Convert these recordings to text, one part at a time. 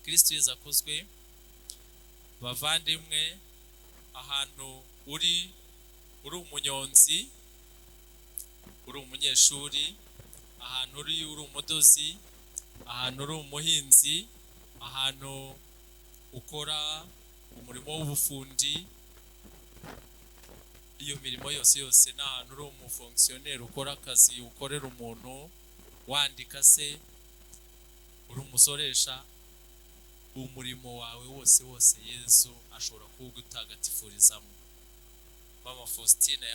Kristo Yezu akuzwe. Bavandimwe, ahantu uri, uri umunyonzi, uri umunyeshuri, ahantu uri uri umudozi, ahantu uri umuhinzi, ahantu ukora umurimo w'ubufundi, iyo mirimo yose yose, n'ahantu uri umufonkisiyoneri ukora akazi ukorera umuntu, wandika se, uri umusoresha, umurimo wawe wose wose Yezu ashobora kuwugutagatifurizamo. Mama Faustina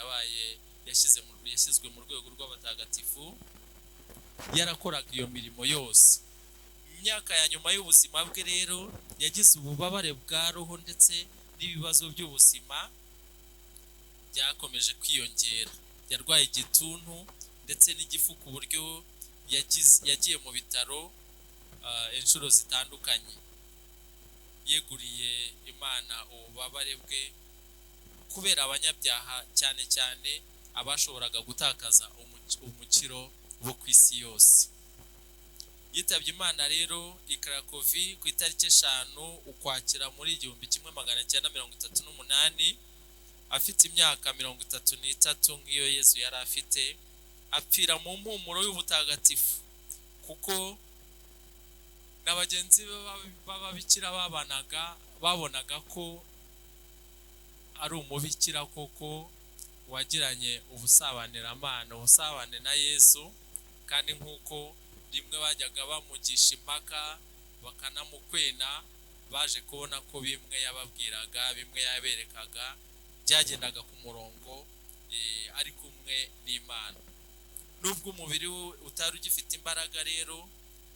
yashyizwe mu rwego rw'abatagatifu, yarakoraga iyo mirimo yose. Mu myaka ya nyuma y'ubuzima bwe rero yagize ububabare bwa roho ndetse n'ibibazo by'ubuzima byakomeje kwiyongera. Yarwaye igituntu ndetse n'igifu ku buryo yagiye mu bitaro inshuro zitandukanye. Yeguriye Imana ububabare bwe kubera abanyabyaha, cyane cyane abashoboraga gutakaza umukiro bo ku isi yose. Yitabye Imana rero i Cracovie ku itariki 5 Ukwakira muri 1938, afite imyaka 33 nk'iyo Yezu yari afite. Apfira mu mpumuro y'ubutagatifu, kuko na bagenzi be b'ababikira babanaga babonaga ko ari umubikira koko wagiranye ubusabaniramana, ubusabane na Yezu. Kandi nk'uko rimwe bajyaga bamugisha impaka bakanamukwena, baje kubona ko bimwe yababwiraga, bimwe yaberekaga byagendaga ku murongo, ari kumwe n'Imana. Nubwo umubiri we utari ugifite imbaraga rero,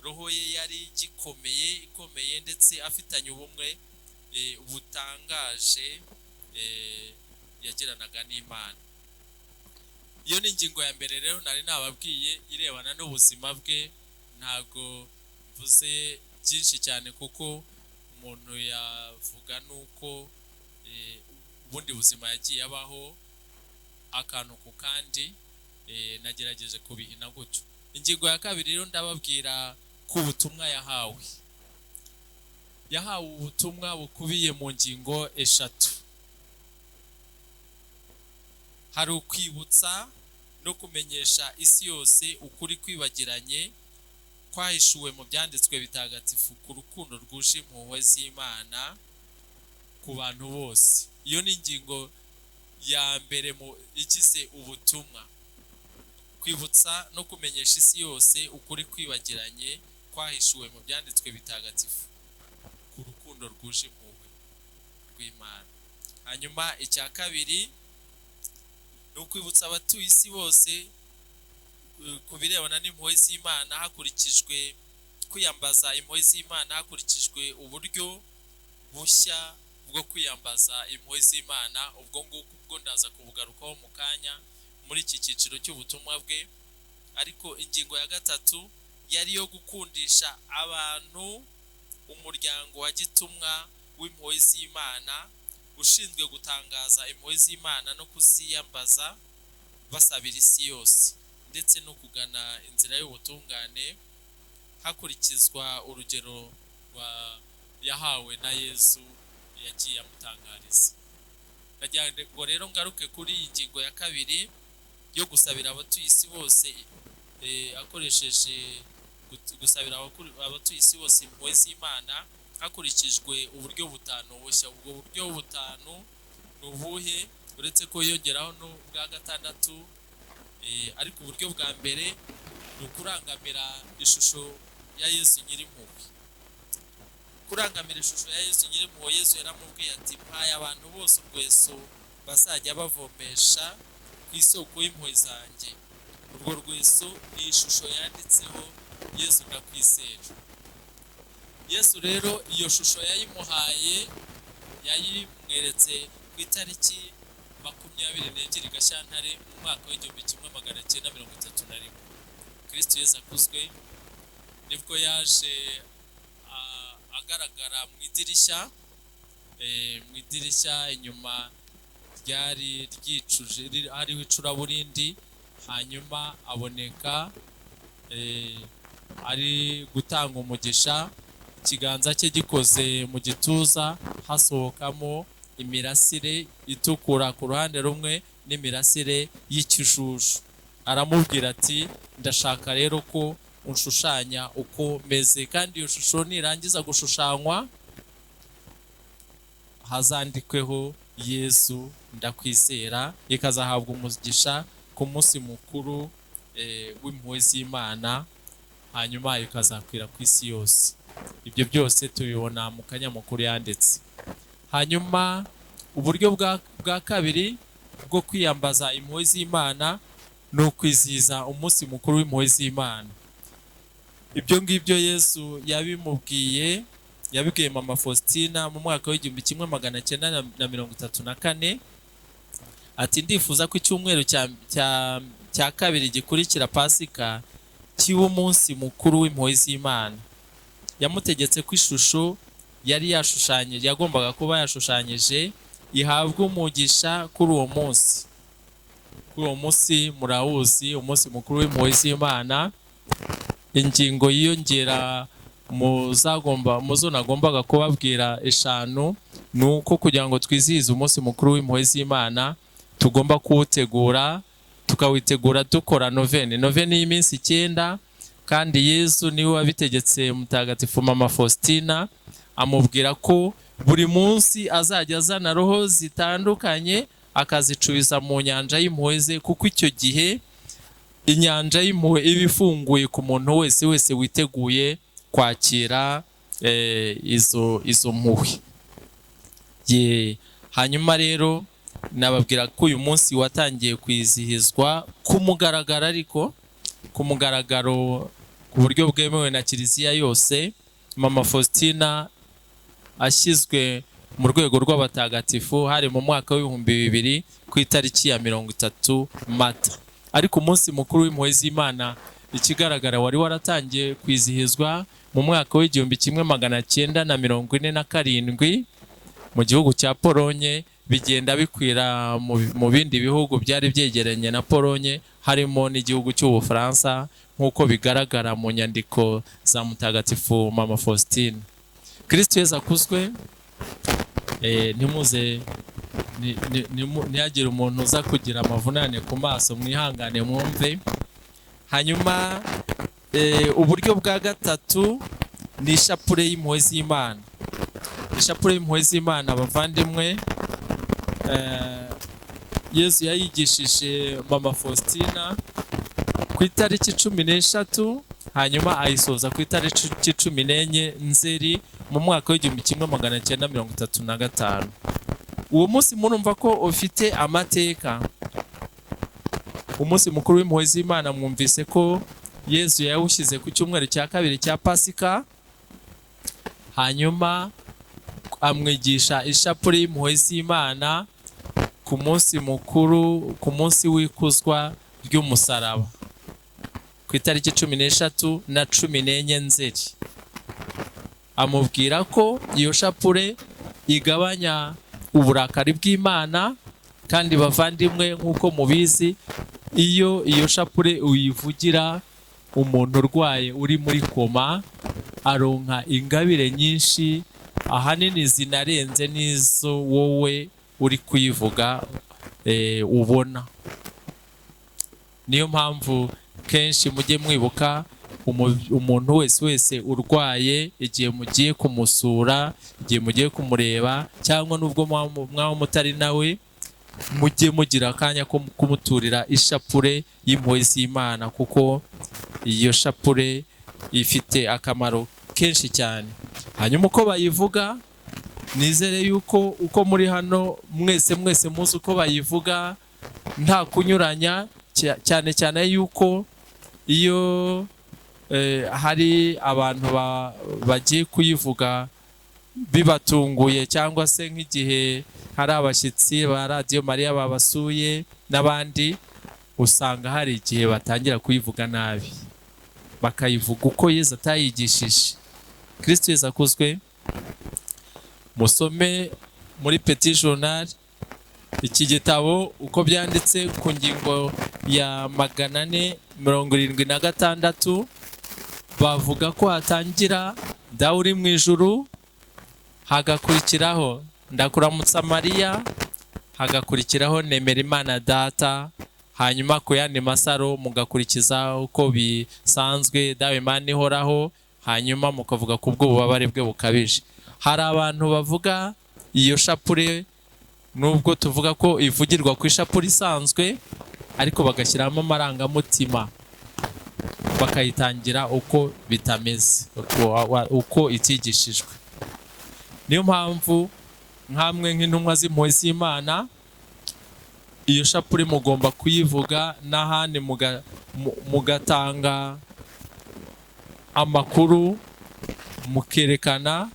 roho ye yari igikomeye, ikomeye, ndetse afitanye ubumwe butangaje yagiranaga n'Imana. Iyo ni ingingo ya mbere rero nari nababwiye irebana n'ubuzima bwe. Ntago mvuze byinshi cyane kuko umuntu yavuga nuko ubundi buzima yagiye abaho akantu ku kandi, nagerageje kubihina gutyo. Ingingo ya kabiri rero ndababwira ku butumwa yahawe. Yahawe ubutumwa bukubiye mu ngingo 3. Hari ukwibutsa no kumenyesha isi yose ukuri kwibagiranye kwahishuwe mu byanditswe bitagatifu ku rukundo rwuje impuhwe z'Imana ku bantu bose. Iyo ni ingingo ya mbere mu igize ubutumwa. Kwibutsa no kumenyesha isi yose ukuri kwibagiranye kwahishuwe mu byanditswe bitagatifu ku rukundo rwuje impuhwe rw'Imana. Hanyuma icya kabiri ni ukwibutsa abatuye isi bose ku birebana n'impuhwe z'Imana hakurikijwe kwiyambaza impuhwe z'Imana hakurikijwe uburyo bushya bwo kwiyambaza impuhwe z'Imana. Ubwo ngubwo ubwo ndaza kubugarukaho mu kanya muri iki cyiciro cy'ubutumwa bwe. Ariko ingingo ya gatatu yari yo gukundisha abantu umuryango wa gitumwa w'impuhwe z'Imana ushinzwe gutangaza impuhwe z'Imana no kuziyambaza basabira isi yose, ndetse no kugana inzira y'ubutungane hakurikizwa urugero rwa yahawe na Yezu yagiye amutangariza. Ndagira ngo rero ngaruke kuri iyi ngingo ya kabiri yo gusabira abatuye isi bose, akoresheje gusabira abatuye isi bose impuhwe z'Imana hakurikijwe uburyo butanu bushya. Ubwo buryo butanu ni ubuhe? Uretse ko yongeraho n'ubwa gatandatu, ariko uburyo bwa mbere ni ukurangamira ishusho ya Yezu nyirimpuhwe. Kurangamira ishusho ya Yezu nyirimpuhwe, Yezu yaramubwiye ati mpaye abantu bose urweso bazajya bavomesha ku isoko y'impuhwe zanjye. Urwo rweso ni ishusho yanditseho Yezu ndakwizera. Yezu rero iyo shusho yayimuhaye, yayimweretse ku itariki 22 Gashyantare mu mwaka w'igihumbi kimwe magana cyenda mirongo itatu na rimwe. Kristo Yezu akuzwe. Nibwo yaje agaragara mu idirishya, mu idirishya inyuma ryari ryicuje hariho icuraburindi, hanyuma aboneka ari gutanga umugisha. Ikiganza cye gikoze mu gituza, hasohokamo imirasire itukura ku ruhande rumwe n'imirasire y'ikijuju. Aramubwira ati: "Ndashaka rero ko unshushanya uko meze, kandi iyo shusho nirangiza gushushanywa hazandikweho 'Yezu ndakwizera', ikazahabwa umugisha ku munsi mukuru w'impuhwe z'Imana, hanyuma ikazakwira ku isi yose." Ibyo byose tubibona mu kanyamakuru yanditse. Hanyuma uburyo bwa kabiri bwo kwiyambaza impuhwe z'Imana ni ukwizihiza umunsi mukuru w'impuhwe z'Imana. Ibyo ngibyo Yesu yabimubwiye, yabibwiye Mama Faustina mu mwaka w'1934, ati: "Ndifuza ko icyumweru cya kabiri gikurikira Pasika kiba umunsi mukuru w'impuhwe z'Imana." Yamutegetse ko ishusho yari yashushanyije, yagombaga kuba yashushanyije, ihabwa umugisha kuri uwo munsi. Kuri uwo munsi murawuzi, umunsi mukuru w'impuhwe z'Imana. Ingingo yiyongera mu zo nagombaga kubabwira 5 ni uko kugira ngo twizihize umunsi mukuru w'impuhwe z'Imana tugomba kuwutegura, tukawitegura dukora noveni y'iminsi 9. Kandi Yezu niwe wabitegetse Mutagatifu Mama Faustina, amubwira ko buri munsi azajya azana roho zitandukanye akazicubiza mu nyanja y'impuhwe ze, kuko icyo gihe inyanja y'impuhwe iba ifunguye ku muntu wese witeguye kwakira izo mpuhwe. Hanyuma rero nababwira ko uyu munsi watangiye kwizihizwa ku mugaragaro, ariko ku mugaragaro ku buryo bwemewe na Kiliziya yose, Mama Faustina ashyizwe mu rwego rw'abatagatifu hari mu mwaka w'2000 ku itariki ya 30 Mata. Ariko umunsi mukuru w'impuhwe z'Imana ikigaragara wari waratangiye kwizihizwa mu mwaka w'1947 mu gihugu cya Polonye, bigenda bikwira mu bindi bihugu byari byegeranye na Polonye, harimo n'igihugu cy'Ubufaransa, nk'uko bigaragara mu nyandiko za Mutagatifu Mama Faustina. Kristo Yezu akuzwe. Ntimuze ntihagire umuntu uza kugira amavunane ku maso, mwihangane mwumve. Hanyuma uburyo bwa gatatu ni ishapure y'impuhwe z'Imana. Ishapure y'impuhwe z'Imana, abavandimwe, Yezu yayigishije Mama Faustina ku itariki 13, hanyuma ayisoza ku itariki 14 Nzeri mu mwaka w'1935. Uwo munsi murumva ko ufite amateka. Umunsi mukuru w'impuhwe z'Imana mwumvise ko Yezu yawushyize ku cyumweru cya kabiri cya Pasika, hanyuma amwigisha ishapure y'impuhwe z'Imana ku munsi mukuru, ku munsi w'ikuzwa ry'umusaraba, ku itariki 13 na 14 Nzeri. Amubwira ko iyo shapure igabanya uburakari bw'Imana. Kandi bavandimwe, nk'uko mubizi, iyo iyo shapure uyivugira umuntu urwaye uri muri koma, aronka ingabire nyinshi, ahanini zinarenze n'izo wowe uri kuyivuga ubona. Niyo mpamvu kenshi mujye mwibuka umuntu wese urwaye, igihe mugiye kumusura, igihe mugiye kumureba, cyangwa nubwo mwaba mutari nawe, mujye mugira akanya ko kumuturira ishapure y'impuhwe z'Imana, kuko iyo shapure ifite akamaro kenshi cyane. Hanyuma uko bayivuga, nizere yuko uko muri hano mwese mwese muzi uko bayivuga nta kunyuranya, cyane cyane yuko iyo hari abantu bagiye kuyivuga bibatunguye, cyangwa se nk'igihe hari abashyitsi ba Radiyo Mariya babasuye n'abandi, usanga hari igihe batangira kuyivuga nabi, bakayivuga uko Yezu atayigishije. Kristo Yezu akuzwe. Musome muri Petit Journal iki gitabo uko byanditse ku ngingo ya 476, bavuga ko hatangira Dawe uri mu ijuru, hagakurikiraho Ndakuramutsa Mariya, hagakurikiraho Nemera Imana Data, hanyuma ku yandi masaro mugakurikiza uko bisanzwe Dawe Imana ihoraho, hanyuma mukavuga ku bw'ububabare bwe bukabije. Hari abantu bavuga iyo shapure, nubwo tuvuga ko ivugirwa ku ishapure isanzwe, ariko bagashyiramo amarangamutima, bakayitangira uko bitameze, uko itigishijwe. Niyo mpamvu nkamwe nk'intumwa z'impuhwe z'Imana, iyo shapure mugomba kuyivuga n'ahandi mugatanga amakuru, mukerekana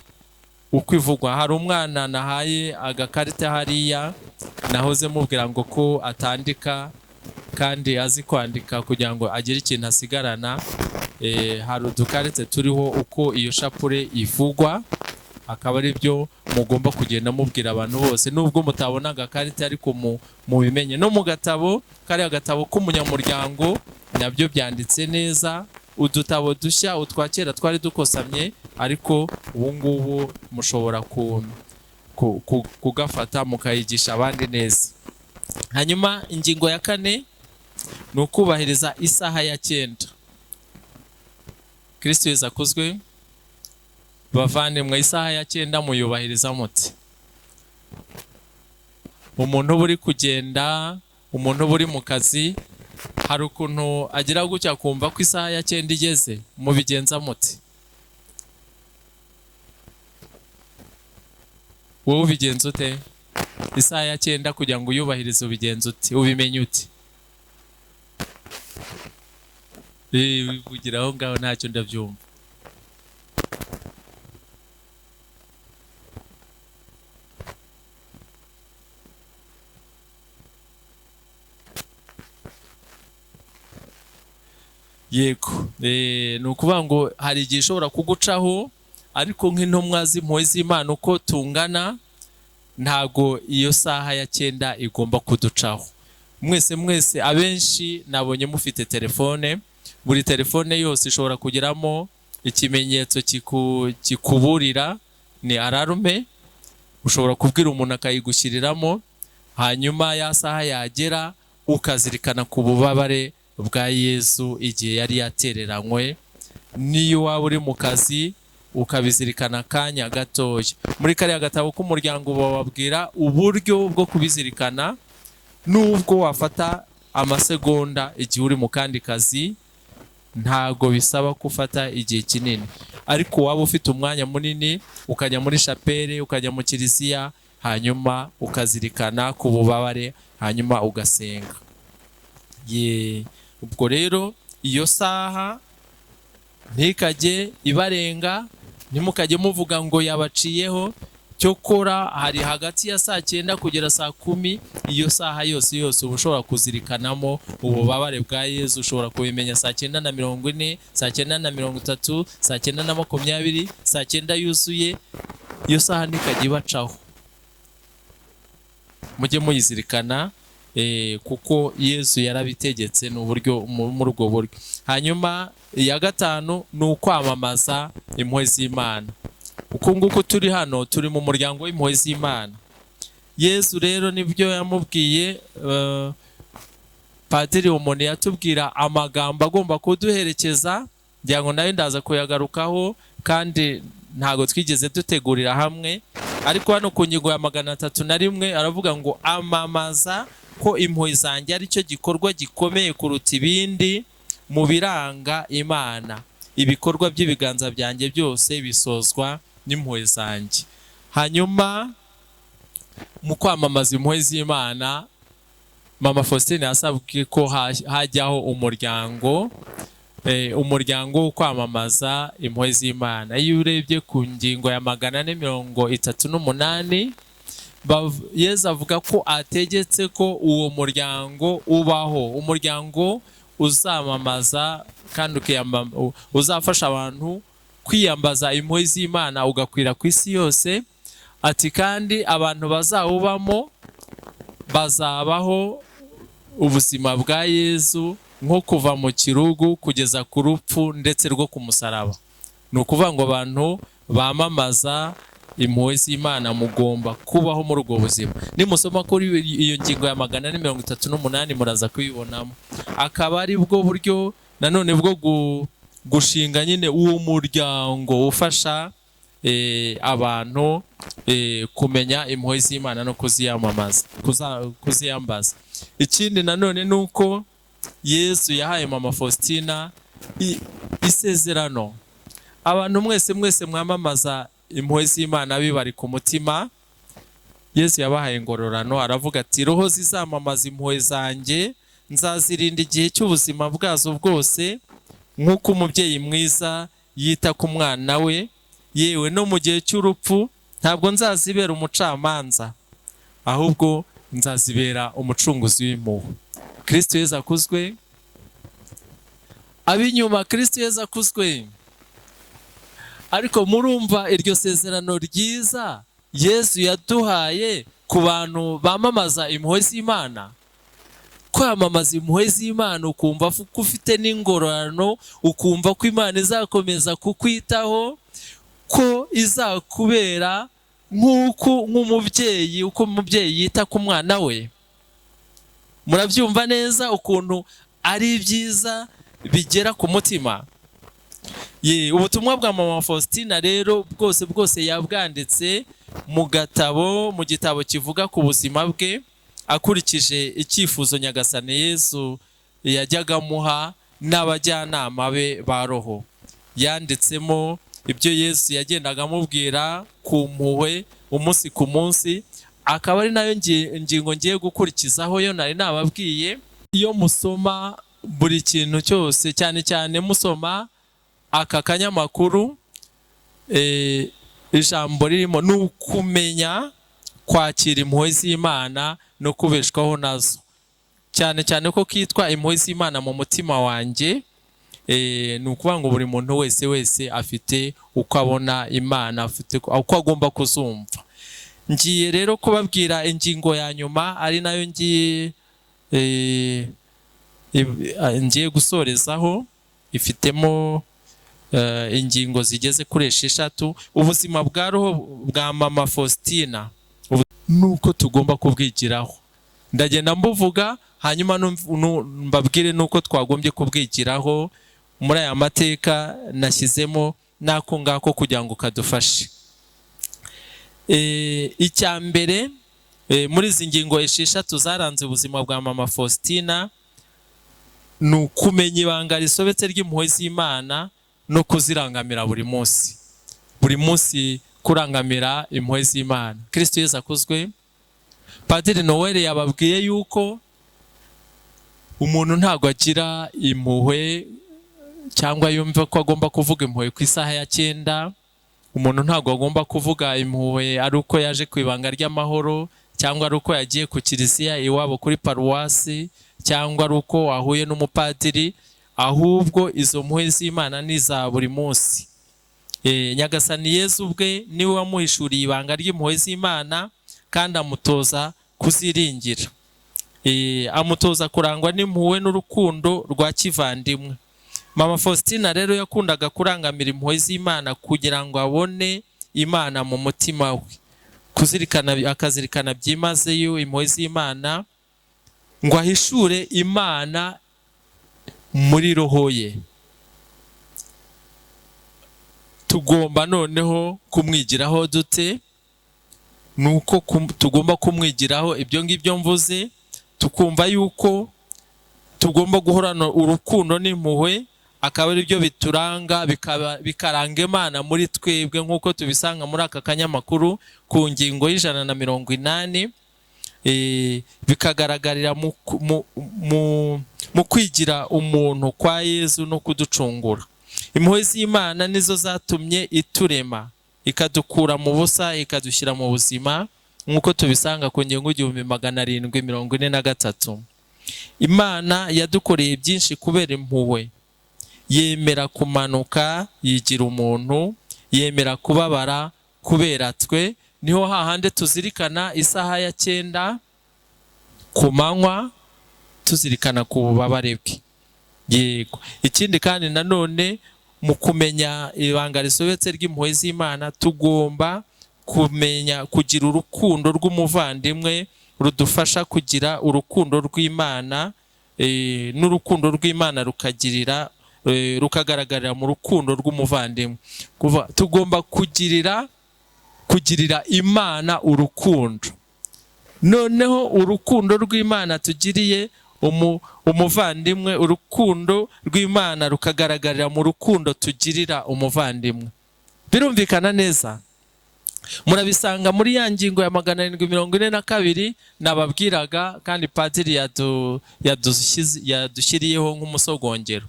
uko ivugwa. Hari umwana nahaye agakarita hariya, nahoze mubwira ngo ko atandika kandi azi kwandika kugira ngo agire ikintu asigarana. Hari udukarite turiho uko iyo shapure ivugwa, akaba ari byo mugomba kugenda mubwira abantu bose, nubwo mutabona agakarita ariko mubimenye. No mu gatabo, kariya gatabo k'umunyamuryango nabyo byanditse neza, udutabo dushya utwa kera twari dukosamye, ariko ubu ngubu mushobora kugafata mukayigisha abandi neza. Hanyuma ingingo ya kane ni ukubahiriza isaha ya 9. Kristo Yezu akuzwe. Bavandimwe, isaha ya 9 muyubahiriza muti? Umuntu uba uri kugenda, umuntu uba uri mu kazi, hari ukuntu agira gutya kumva ko isaha ya 9 igeze, mubigenza muti? Wowe ubigenza ute? Isaha ya 9 kugira ngo uyubahirize ubigenza ute? Ubimenye ute? Wivugira aho ngaho ntacyo ndabyumva. Yego, ni ukuvuga ngo hari igihe ishobora kugucaho, ariko nk'intumwa z'impuhwe z'Imana uko tungana, ntago iyo saha ya 9 igomba kuducaho. Mwese mwese abenshi nabonye mufite telefone, buri telefone yose ishobora kugeramo ikimenyetso kikuburira, ni alarme, ushobora kubwira umuntu akayigushyiriramo, hanyuma ya saha yagera ukazirikana ku bubabare bwa Yezu igihe yari yatereranywe. Niyo waba uri mu kazi ukabizirikana akanya gatoya. Muri kariya gatabo k'umuryango bababwira uburyo bwo kubizirikana, nubwo wafata amasegonda igihe uri mu kandi kazi, ntago bisaba gufata igihe kinini, ariko waba ufite umwanya munini ukajya muri chapelle, ukajya mu kiliziya, hanyuma ukazirikana ku bubabare, hanyuma ugasenga. Ubwo rero iyo saha ntikajye ibarenga, ntimukajye muvuga ngo yabaciyeho. Cyokora hari hagati ya saa 9 kugera saa 10, iyo saha yose yose uba ushobora kuzirikanamo ububabare bwa Yezu. Ushobora kubimenya saa 9:40, saa 9:30, saa 9:20, saa 9 yuzuye. Iyo saha ntikajye ibacaho, mujye muyizirikana, kuko Yezu yarabitegetse, ni uburyo muri ubwo buryo. Hanyuma iya gatanu ni ukwamamaza impuhwe z'Imana. Uku nguku turi hano, turi mu muryango w'impuhwe z'Imana. Yezu rero nibyo yamubwiye, Padiri umuntu yatubwira amagambo agomba kuduherekeza, ngira ngo nayo ndaza kuyagarukaho, kandi ntago twigeze dutegurira hamwe. Ariko hano ku ngingo ya 301 aravuga ngo amamaza ko impuhwe zanjye ari cyo gikorwa gikomeye kuruta ibindi mu biranga Imana. Ibikorwa by'ibiganza byanjye byose bisozwa n'impuhwe zanjye. Hanyuma mu kwamamaza impuhwe z'Imana, Mama Faustine yasabwe ko hajyaho umuryango, umuryango wo kwamamaza impuhwe z'Imana. Iyo urebye ku ngingo ya 438, Yezu avuga ko ategetse ko uwo muryango ubaho, umuryango uzamamaza kandi uzafasha abantu kwiyambaza impuhwe z'Imana ugakwira ku isi yose. Ati kandi abantu bazawubamo bazabaho ubuzima bwa Yezu nko kuva mu kirugu kugeza ku rupfu ndetse rwo ku musaraba. Ni ukuvuga ngo abantu bamamaza impuhwe z'Imana mugomba kubaho muri ubwo buzima. Nimusoma kuri iyo ngingo ya 438 muraza kubibonamo. Akaba ari bwo buryo nanone bwo gushinga nyine uwo muryango ufasha abantu kumenya impuhwe z'Imana no kuziyamamaza, kuziyambaza. Ikindi nanone ni uko Yesu yahaye Mama Faustina isezerano. Abantu mwese mwese mwamamaza impuhwe z'Imana bibari ku mutima, Yesu yabahaye ingororano, aravuga ati roho zizamamaza impuhwe zanjye nzazirinda igihe cy'ubuzima bwazo bwose, nk'uko umubyeyi mwiza yita ku mwana we, yewe no mu gihe cy'urupfu ntabwo nzazibera umucamanza, ahubwo nzazibera umucunguzi w'impuhwe. Kristo Yezu akuzwe. Ab'inyuma, Kristo Yezu akuzwe. Ariko murumva iryo sezerano ryiza Yesu yaduhaye ku bantu bamamaza impuhwe z'Imana. Kwamamaza impuhwe z'Imana ukumva ko ufite n'ingororano, ukumva ko Imana izakomeza kukwitaho, ko izakubera nk'uko nk'umubyeyi, uko umubyeyi yita ku mwana we. Murabyumva neza ukuntu ari byiza bigera ku mutima. Ubutumwa bwa Mama Faustina rero bwose bwose yabwanditse mu gatabo, mu gitabo kivuga ku buzima bwe, akurikije icyifuzo Nyagasani Yesu yajyaga amuha n'abajyanama be ba roho. Yanditsemo ibyo Yesu yagendaga amubwira ku mpuhwe umunsi ku munsi, akaba ari nayo ngingo ngiye gukurikizaho yo nari nababwiye. Iyo musoma buri kintu cyose, cyane cyane musoma aka kanyamakuru, ijambo ririmo ni ukumenya kwakira impuhwe z'Imana no kubeshwaho nazo, cyane cyane ko kitwa impuhwe z'Imana mu mutima wanjye. Ni ukuvuga ngo buri muntu wese wese afite uko abona Imana, afite uko agomba kuzumva. Ngiye rero kubabwira ingingo ya nyuma, ari nayo ngiye gusorezaho. Ifitemo ingingo zigeze kuri 6. Ubuzima bwa roho bwa Mama Faustina nuko tugomba kubwigiraho. Ndagenda mbuvuga, hanyuma mbabwire nuko twagombye kubwigiraho muri aya mateka nashyizemo n'ako ngako kugira ngo kadufashe. Icya mbere muri izi ngingo 6 zaranze ubuzima bwa Mama Faustina ni ukumenya ibanga risobetse ry'impuhwe z'Imana no kuzirangamira buri munsi. Buri munsi kurangamira impuhwe z'Imana. Kristo Yesu akuzwe. Padiri Noel yababwiye yuko umuntu ntago agira impuhwe cyangwa yumve ko agomba kuvuga impuhwe ku isaha ya 9. Umuntu ntago agomba kuvuga impuhwe ari uko yaje ku ibanga ry'amahoro, cyangwa ari uko yagiye ku kiliziya iwabo kuri paruwasi, cyangwa ari uko wahuye n'umupadiri, ahubwo izo mpuhwe z'Imana ni za buri munsi. Nyagasani Yesu ubwe niwe wamuhishuriye ibanga ry'impuhwe z'Imana kandi amutoza kuziringira. Amutoza kurangwa n'impuhwe n'urukundo rwa kivandimwe. Mama Faustina rero yakundaga kurangamira impuhwe z'Imana kugira ngo abone Imana mu mutima we, kuzirikana, akazirikana byimazeyo impuhwe z'Imana ngo ahishure Imana muri roho ye. Tugomba noneho kumwigiraho dute? Nuko tugomba kumwigiraho ibyo ngibyo mvuze, tukumva yuko tugomba guhorana urukundo n'impuhwe, akaba ari byo bituranga, bikaranga Imana muri twebwe, nk'uko tubisanga muri aka kanyamakuru ku ngingo y'180. Bikagaragarira mu kwigira umuntu kwa Yezu no kuducungura. Impuhwe z'Imana nizo zatumye iturema, ikadukura mu busa, ikadushyira mu buzima, nk'uko tubisanga ku ngingo 1743. Imana yadukoreye byinshi kubera impuhwe. Yemera kumanuka yigira umuntu, yemera kubabara kubera twe. Niho hahande tuzirikana isaha ya 9 ku manywa, tuzirikana ku bubabare bwe. Yego. Ikindi kandi nanone Mu kumenya ibanga risobetse ry'impuhwe z'Imana, tugomba kumenya kugira urukundo rw'umuvandimwe rudufasha kugira urukundo rw'Imana, n'urukundo rw'Imana rukagirira, rukagaragarira mu rukundo rw'umuvandimwe. Kuva tugomba kugirira Imana urukundo, noneho urukundo rw'Imana tugiriye umuvandimwe, urukundo rw'Imana rukagaragarira mu rukundo tugirira umuvandimwe. Birumvikana neza? Murabisanga muri ya ngingo ya 742 nababwiraga, kandi padiri yadushyiriyeho nk'umusogongero.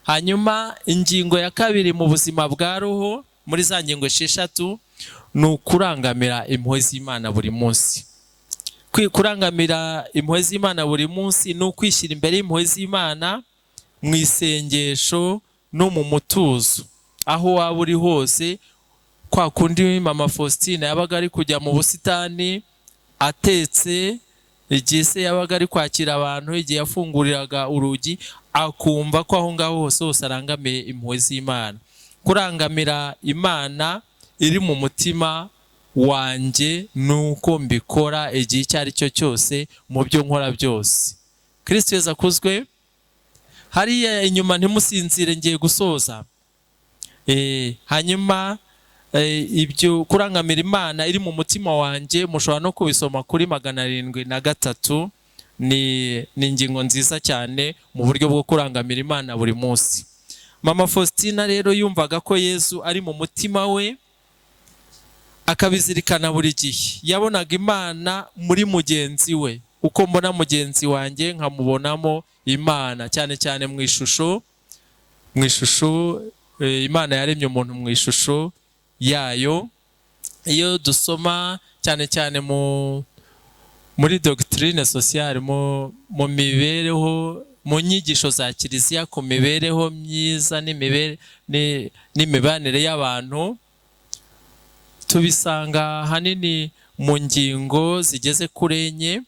Hanyuma ingingo ya kabiri mu buzima bwa roho, muri za ngingo 6, ni ukurangamira impuhwe z'Imana buri munsi. Kurangamira impuhwe z'Imana buri munsi ni ukwishyira imbere y'impuhwe z'Imana mu isengesho no mu mutuzo, aho waba uri hose. Kwa kundi Mama Faustina yabaga ari kujya mu busitani atetse, igihe se yabaga ari kwakira abantu, igihe yafunguriraga urugi, akumva ko aho ngaho hose hose arangamiye impuhwe z'Imana. Kurangamira Imana iri mu mutima wanjye nuko mbikora igihe icyo ari cyo cyose mu byo nkora byose. Kristo Yezu akuzwe. Hariya inyuma ntimusinzire, ngiye gusoza. Hanyuma ibyo kurangamira Imana iri mu mutima wanjye mushobora no kubisoma kuri 703. Ni ingingo nziza cyane mu buryo bwo kurangamira Imana buri munsi. Mama Faustina rero yumvaga ko Yezu ari mu mutima we, akabizirikana buri gihe. Yabonaga Imana muri mugenzi we, uko mbona mugenzi wanjye nkamubonamo Imana, cyane cyane mu ishusho Imana yaremye umuntu mu ishusho yayo. Iyo dusoma cyane cyane muri doctrine sociale, mu mibereho, mu nyigisho za Kiliziya ku mibereho myiza n'imibanire y'abantu, tubisanga ahanini mu ngingo zigeze kuri 4,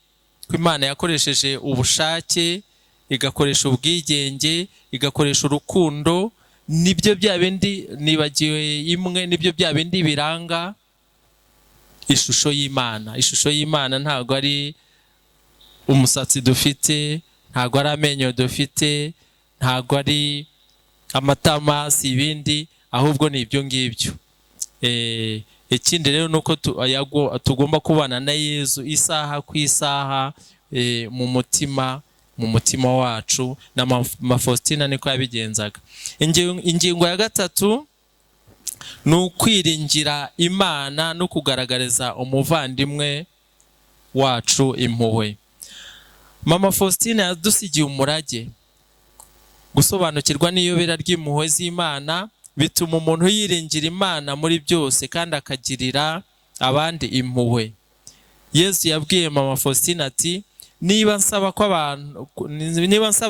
ko Imana yakoresheje ubushake, igakoresha ubwigenge, igakoresha urukundo. Nibyo bya bindi nibagiwe imwe, nibyo bya bindi biranga ishusho y'Imana. Ishusho y'Imana ntabwo ari umusatsi dufite, ntabwo ari amenyo dufite, ntabwo ari amatama, si ibindi, ahubwo ni ibyo ngibyo. Ikindi rero nuko tugomba kubana na Yezu isaha ku isaha, mu mutima wacu. Na Mama Faustina niko yabigenzaga. Ingingo ya 3 ni ukwiringira Imana no kugaragariza umuvandimwe wacu impuhwe. Mama Faustina yadusigiye umurage. Gusobanukirwa n'iyobera ry'impuhwe z'Imana bituma umuntu yiringira Imana muri byose kandi akagirira abandi impuhwe. Yesu yabwiye Mama Faustina ati: niba nsaba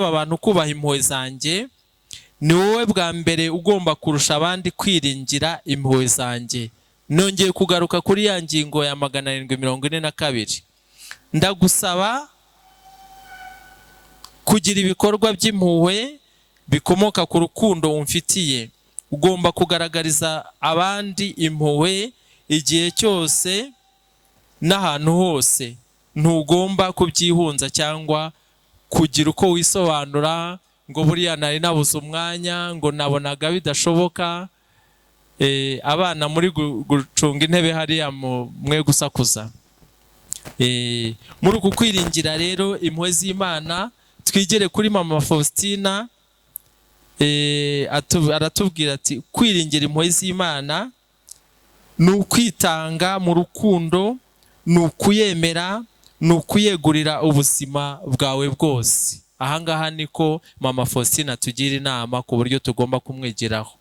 abantu kubaha impuhwe zanjye, ni wowe bwa mbere ugomba kurusha abandi kwiringira impuhwe zanjye. Nongeye kugaruka kuri ya ngingo ya 742. Ndagusaba kugira ibikorwa by'impuhwe bikomoka ku rukundo umfitiye. Ugomba kugaragariza abandi impuhwe igihe cyose n'ahantu hose. Ntugomba kubyihunza cyangwa kugira uko wisobanura ngo buriya nari nabuze umwanya, ngo nabonaga bidashoboka. Abana muri gucunga intebe hariya mwe gusakuza. Muri uku kwiringira rero impuhwe z'Imana, twigere kuri Mama Faustina. Aratubwira ati kwiringira impuhwe z'Imana ni ukwitanga mu rukundo, ni ukuyemera, ni ukuyegurira ubuzima bwawe bwose. Ahangaha niko Mama Faustina tugira inama ku buryo tugomba kumwigiraho.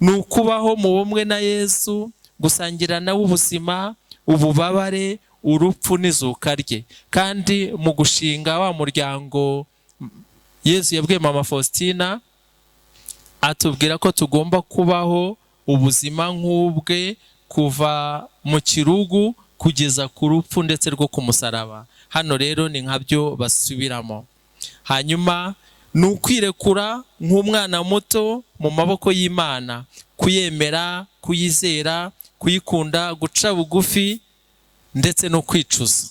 Ni ukubaho mu bumwe na Yesu, gusangira nawe ubuzima, ububabare, urupfu n'izuka rye. Kandi mu gushinga wa muryango Yesu yabwiye Mama Faustina, atubwira ko tugomba kubaho ubuzima nk'ubwe kuva mu kirugu kugeza ku rupfu ndetse rwo ku musaraba. Hano rero ni nkabyo basubiramo. Hanyuma Ni ukwirekura nk'umwana muto mu maboko y'Imana, kuyemera, kuyizera, kuyikunda, guca bugufi ndetse no kwicuza.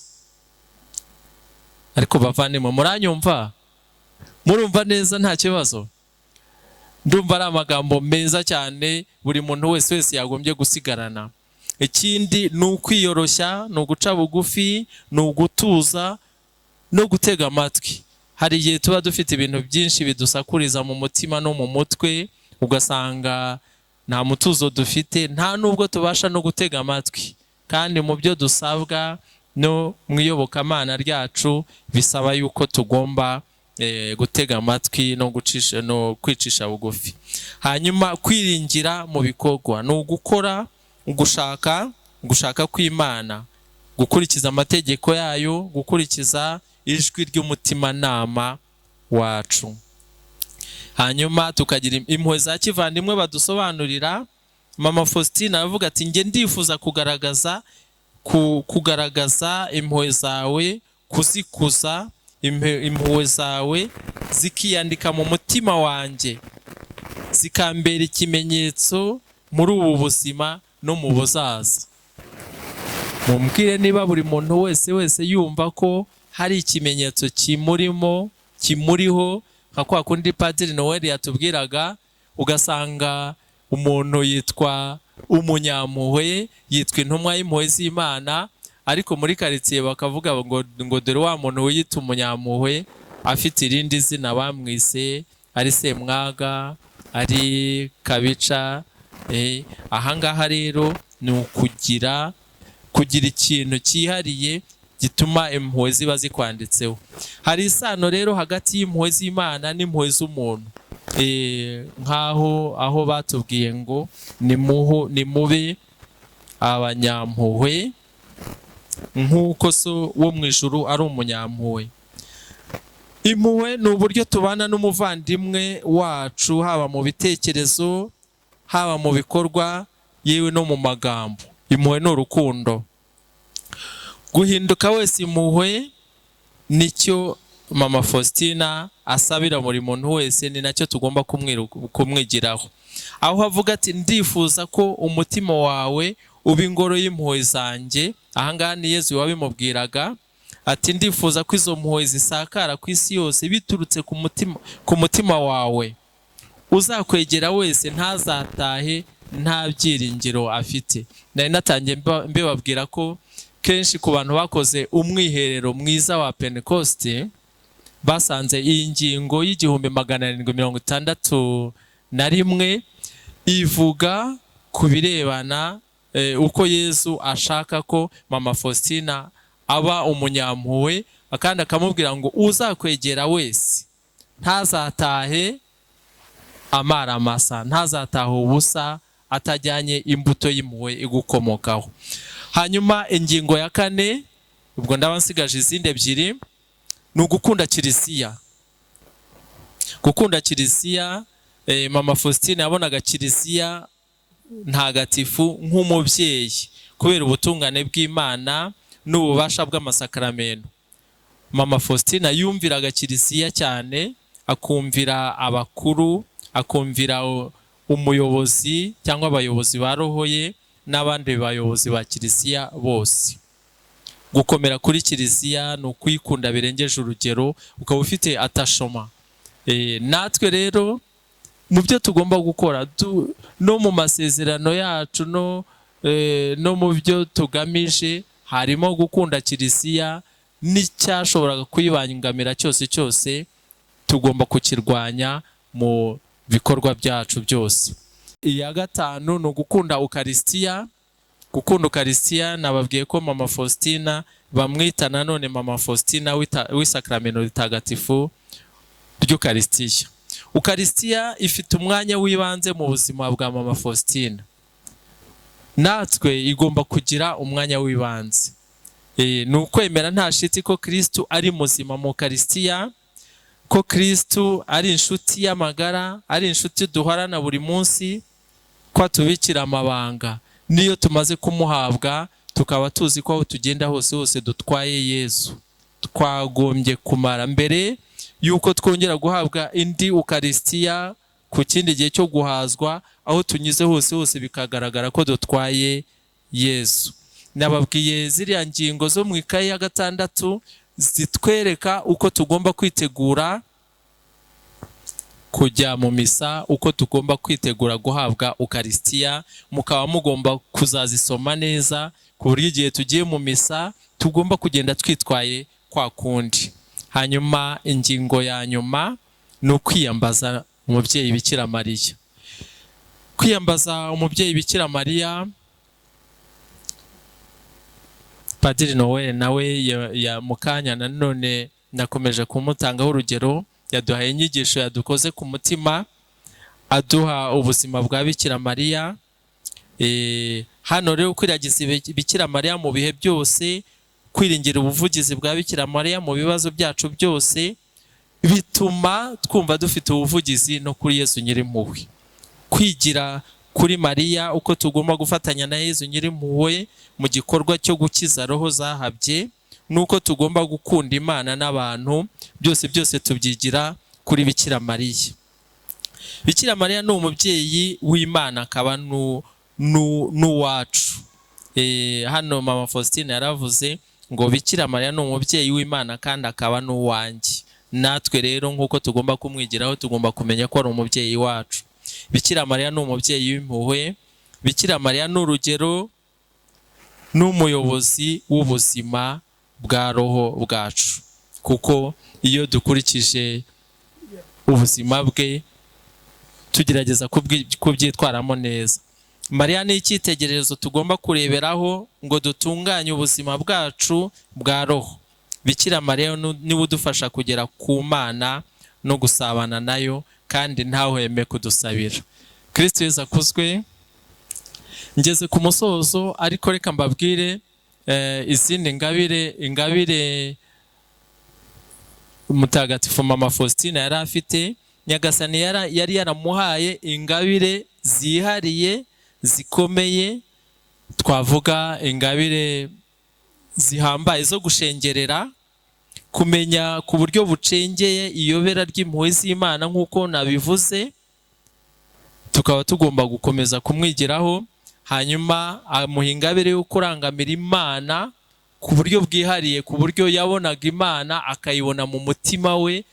Ariko bavandimwe, muranyumva? Murumva neza, nta kibazo? Ndumva ari amagambo meza cyane buri muntu wese yagombye gusigarana. Ikindi ni ukwiyoroshya, ni uguca bugufi, ni ugutuza no gutega amatwi. Hari igihe tuba dufite ibintu byinshi bidusakuriza mu mutima no mu mutwe, ugasanga nta mutuzo dufite, nta nubwo tubasha no gutega amatwi. Kandi mu byo dusabwa no mu iyobokamana ryacu bisaba yuko tugomba gutega amatwi no gucisha, no kwicisha bugufi. Hanyuma kwiringira mu bikorwa ni ugukora gushaka kw'Imana, gukurikiza amategeko yayo, gukurikiza ijwi ry'umutimanama wacu. Hanyuma tukagira impuhwe za kivandimwe badusobanurira. Mama Faustina aravuga ati njye ndifuza kugaragaza impuhwe zawe, kuzikuza impuhwe zawe zikiyandika mu mutima wanjye, zikambera ikimenyetso muri ubu buzima no mu buzaza. Mumbwire niba buri muntu wese yumva ko hari ikimenyetso kimurimo, kimuriho, nka kwa kundi Padiri Noel yatubwiraga, ugasanga umuntu yitwa umunyampuhwe, yitwa intumwa y'impuhwe z'Imana, ariko muri karitsiye bakavuga ngo dore wa muntu wiyita umunyampuhwe afite irindi zina bamwise, ari Semwaga, ari Kabica. Ahangaha rero ni ukugira ikintu cyihariye gituma impuhwe ziba zikwanditseho. Hari isano rero hagati y'impuhwe z'Imana n'impuhwe z'umuntu. Nkaho aho batubwiye ngo nimube abanyampuhwe nk'uko so wo mu ijuru ari umunyampuhwe. Impuhwe ni uburyo tubana n'umuvandimwe wacu, haba mu bitekerezo, haba mu bikorwa, yewe no mu magambo. Impuhwe ni urukundo. Guhinduka wese impuhwe nicyo Mama Faustina asabira buri muntu wese, ni nacyo tugomba kumwigiraho. Aho avuga ati ndifuza ko umutima wawe uba ingoro y'impuhwe zanjye. Ahangaha ni Yezu wabimubwiraga, ati ndifuza ko izo mpuhwe zisakara ku isi yose biturutse ku mutima wawe. Uzakwegera wese ntazatahe nta byiringiro afite. Nari natangiye mbibabwira ko kenshi ku bantu bakoze umwiherero mwiza wa Pentecoste basanze iyi ngingo y'1761 ivuga ku birebana uko Yezu ashaka ko Mama Faustina aba umunyampuhwe, kandi akamubwira ngo uzakwegera wese ntazatahe amaramasa, ntazatahe ubusa atajyanye imbuto y'impuhwe igukomokaho. Hanyuma ingingo ya kane, ubwo ndaba nsigaje izindi ebyiri, ni ugukunda Kiliziya. Gukunda Kiliziya, Mama Faustina yabonaga Kiliziya ntagatifu nk'umubyeyi kubera ubutungane bw'Imana n'ububasha bw'amasakaramentu. Mama Faustina yumviraga Kiliziya cyane, akumvira abakuru, akumvira umuyobozi cyangwa abayobozi ba roho ye n'abandi bayobozi ba Kiliziya bose. Gukomera kuri Kiliziya ni ukuyikunda birengeje urugero, ukaba ufite atashoma. Natwe rero mu byo tugomba gukora no mu masezerano yacu no mu byo tugamije harimo gukunda Kiliziya, n'icyashoboraga kuyibangamira cyose cyose tugomba kukirwanya mu bikorwa byacu byose. Iya gatanu ni ugukunda Ukarisitiya. Gukunda Ukarisitiya, nababwiye ko Mama Faustina bamwita nanone Mama Faustina w'isakramento ritagatifu ry'Ukarisitiya. Ukarisitiya ifite umwanya w'ibanze mu buzima bwa Mama Faustina, natwe igomba kugira umwanya w'ibanze. Ni ukwemera nta shiti ko Kristu ari muzima mu Ukarisitiya, ko Kristu ari inshuti y'amagara, ari inshuti duhorana buri munsi, ko atubikira amabanga. Niyo tumaze kumuhabwa tukaba tuzi ko aho tugenda hose hose dutwaye Yezu. Twagombye kumara mbere y'uko twongera guhabwa indi ukarisitiya ku kindi gihe cyo guhazwa, aho tunyuze hose hose bikagaragara ko dutwaye Yezu. Nababwiye ziriya ngingo zo mu ikayi ya 6 zitwereka uko tugomba kwitegura kujya mu misa, uko tugomba kwitegura guhabwa ukarisitiya, mukaba mugomba kuzazisoma neza ku buryo igihe tugiye mu misa tugomba kugenda twitwaye kwa kundi. Hanyuma ingingo ya nyuma ni ukwiyambaza umubyeyi Bikira Mariya. Kwiyambaza umubyeyi Bikira Mariya, Padiri Noel nawe ya mukanya nanone nakomeje kumutangaho urugero, yaduhaye inyigisho yadukoze ku mutima, aduha ubuzima bwa Bikira Mariya. Hano rero kwiragiza Bikira Mariya mu bihe byose, kwiringira ubuvugizi bwa Bikira Mariya mu bibazo byacu byose, bituma twumva dufite ubuvugizi no kuri Yezu Nyirimpuhwe. Kwigira kuri Mariya uko tugomba gufatanya na Yezu Nyirimpuhwe mu gikorwa cyo gukiza roho zahabye, nuko tugomba gukunda Imana n'abantu, byose byose tubyigira kuri Bikira Mariya. Bikira Mariya ni umubyeyi w'Imana akaba n'uwacu. Hano Mama Faustina yaravuze ngo Bikira Mariya ni umubyeyi w'Imana kandi akaba n'uwanjye. Natwe rero nk'uko tugomba kumwigiraho, tugomba kumenya ko ari umubyeyi wacu. Bikira Mariya ni umubyeyi w'impuhwe. Bikira Mariya ni urugero n'umuyobozi w'ubuzima bwa roho bwacu, kuko iyo dukurikije ubuzima bwe tugerageza kubyitwaramo neza. Mariya ni icyitegererezo tugomba kureberaho ngo dutunganye ubuzima bwacu bwa roho. Bikira Mariya niwe udufasha kugera ku Mana no gusabana nayo, kandi ntahweme kudusabira. Kristo Yezu akuzwe. Ngeze ku musozo, ariko reka mbabwire izindi ingabire Mutagatifu Mama Faustina yari afite. Nyagasani yari yaramuhaye ingabire zihariye zikomeye, twavuga ingabire zihambaye zo gushengerera, kumenya ku buryo bucengeye iyobera ry'impuhwe z'Imana nk'uko nabivuze, tukaba tugomba gukomeza kumwigiraho. Hanyuma amuha ingabire yo kurangamira Imana ku buryo bwihariye, ku buryo yabonaga Imana akayibona mu mutima we,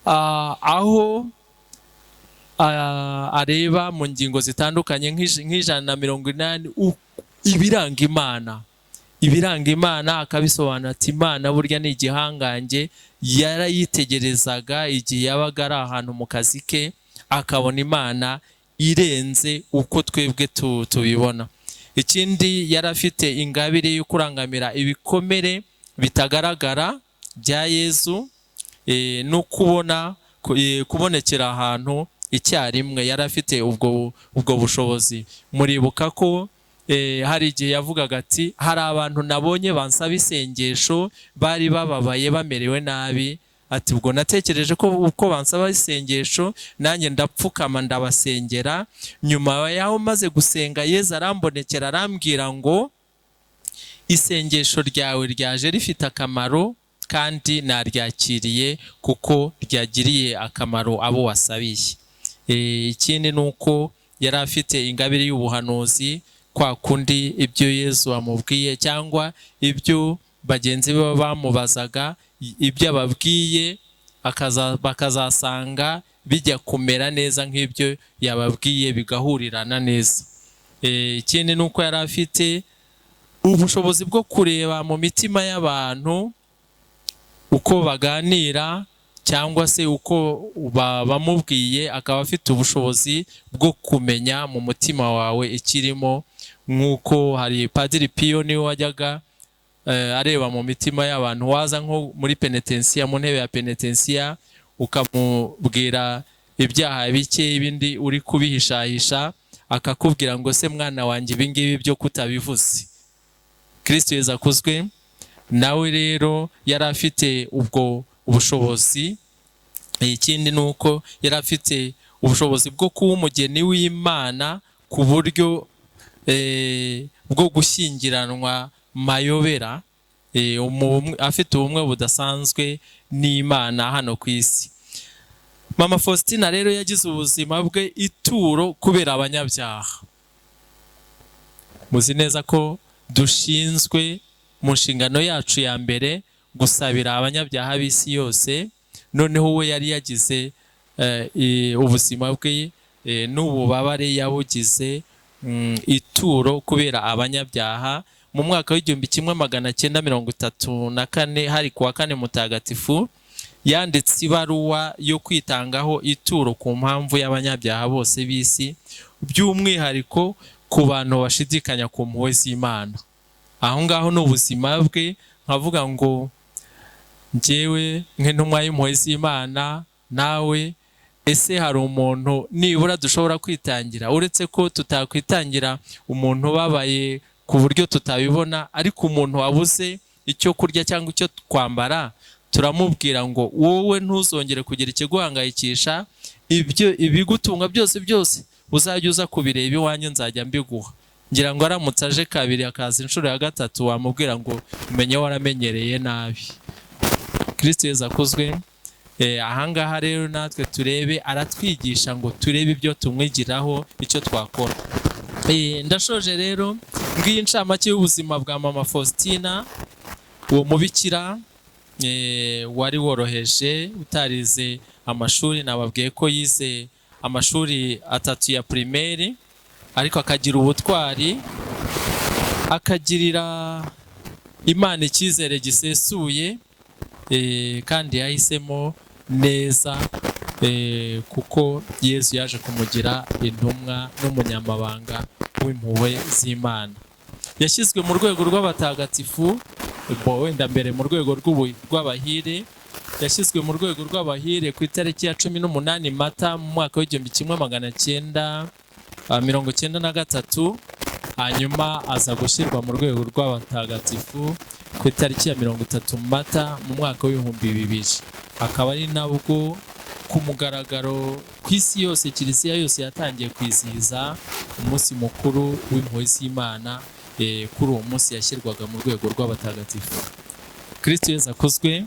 aho areba mu ngingo zitandukanye nk'180 ibiranga Imana. Ibiranga Imana akabisobanura ati Imana burya ni igihangange. Yarayitegerezaga igihe yabaga ari ahantu mu kazi ke, akabona Imana irenze uko twebwe tubibona. Ikindi yari afite ingabire yo kurangamira ibikomere bitagaragara bya Yezu, no kubona kubonekera ahantu icyarimwe. Yari afite ubwo bushobozi. Muribuka ko hari igihe yavugaga ati hari abantu nabonye bansaba isengesho bari bababaye bamerewe nabi, ati ubwo natekereje ko uko bansaba isengesho nanjye ndapfukama ndabasengera. Nyuma yaho maze gusenga Yezu arambonekera arambwira ngo isengesho ryawe ryaje rifite akamaro kandi naryakiriye kuko ryagiriye akamaro abo wasabiye. Ikindi ni uko yari afite ingabire y'ubuhanuzi, kwa kundi ibyo Yezu amubwiye cyangwa ibyo bagenzi be bamubazaga, ibyo ababwiye bakazasanga bijya kumera neza nk'ibyo yababwiye, bigahurirana neza. Ikindi ni uko yari afite ubushobozi bwo kureba mu mitima y'abantu uko baganira cyangwa se uko bamubwiye, akaba afite ubushobozi bwo kumenya mu mutima wawe ikirimo. Nk'uko hari Padiri Pio niwe wajyaga areba mu mitima y'abantu, waza nko muri penetensiya, mu ntebe ya penetensiya, ukamubwira ibyaha bike ibindi uri kubihishahisha, akakubwira ngo se mwana wanjye ibi ngibi byo kutabivuze. Kristo Yezu akuzwe. Nawe rero yari afite ubwo ubushobozi. Ikindi ni uko yari afite ubushobozi bwo kuba umugeni w'Imana ku buryo bwo gushyingiranwa mayobera. afite ubumwe budasanzwe n'Imana hano ku isi. Mama Faustina rero yagize ubuzima bwe ituro kubera abanyabyaha. Muzi neza ko dushinzwe mu nshingano yacu ya mbere gusabira abanyabyaha b'isi yose. Noneho we yari yagize ubuzima bwe n'ububabare yabugize ituro kubera abanyabyaha. Mu mwaka w'1934, hari kuwa kane mutagatifu, yanditse ibaruwa yo kwitangaho ituro ku mpamvu y'abanyabyaha bose b'isi, by'umwihariko ku bantu bashidikanya ku mpuhwe z'Imana. Aho ngaho ni ubuzima bwe. Nkavuga ngo njyewe nk'intumwa y'impuhwe z'Imana, nawe ese hari umuntu nibura dushobora kwitangira? Uretse ko tutakwitangira umuntu ubabaye ku buryo tutabibona, ariko umuntu wabuze icyo kurya cyangwa icyo kwambara, turamubwira ngo wowe ntuzongere kugira ikiguhangayikisha, ibyo ibigutunga byose byose uzajya uza kubireba iwanjye, nzajya mbiguha. Ngira ngo aramutse aje kabiri, akaza inshuro ya gatatu, wamubwira ngo umenye waramenyereye nabi. Kristo Yezu akuzwe. Ahangaha rero natwe turebe, aratwigisha ngo turebe ibyo tumwigiraho, icyo twakora. Ndashoje rero. Ngiyi incamake y'ubuzima bwa Mama Faustina, uwo mubikira wari woroheje, utarize amashuri. Nababwiye ko yize amashuri atatu ya primaire, ariko akagira ubutwari, akagirira Imana icyizere gisesuye, kandi yahisemo neza, kuko Yezu yaje kumugira intumwa n'umunyamabanga w'impuhwe z'Imana. Yashyizwe mu rwego rw'abatagatifu, bo wenda mbere mu rwego rw'abahire. Yashyizwe mu rwego rw'abahire ku itariki ya 18 Mata mu mwaka w'1993, hanyuma aza gushyirwa mu rwego rw'abatagatifu ku itariki ya 30 Mata mu mwaka w'2000, akaba ari nabwo ku mugaragaro ku isi yose, Kiliziya yose yatangiye kwizihiza umunsi mukuru w'impuhwe z'Imana kuri uwo munsi yashyirwaga mu rwego rw'abatagatifu. Kristo Yezu akuzwe.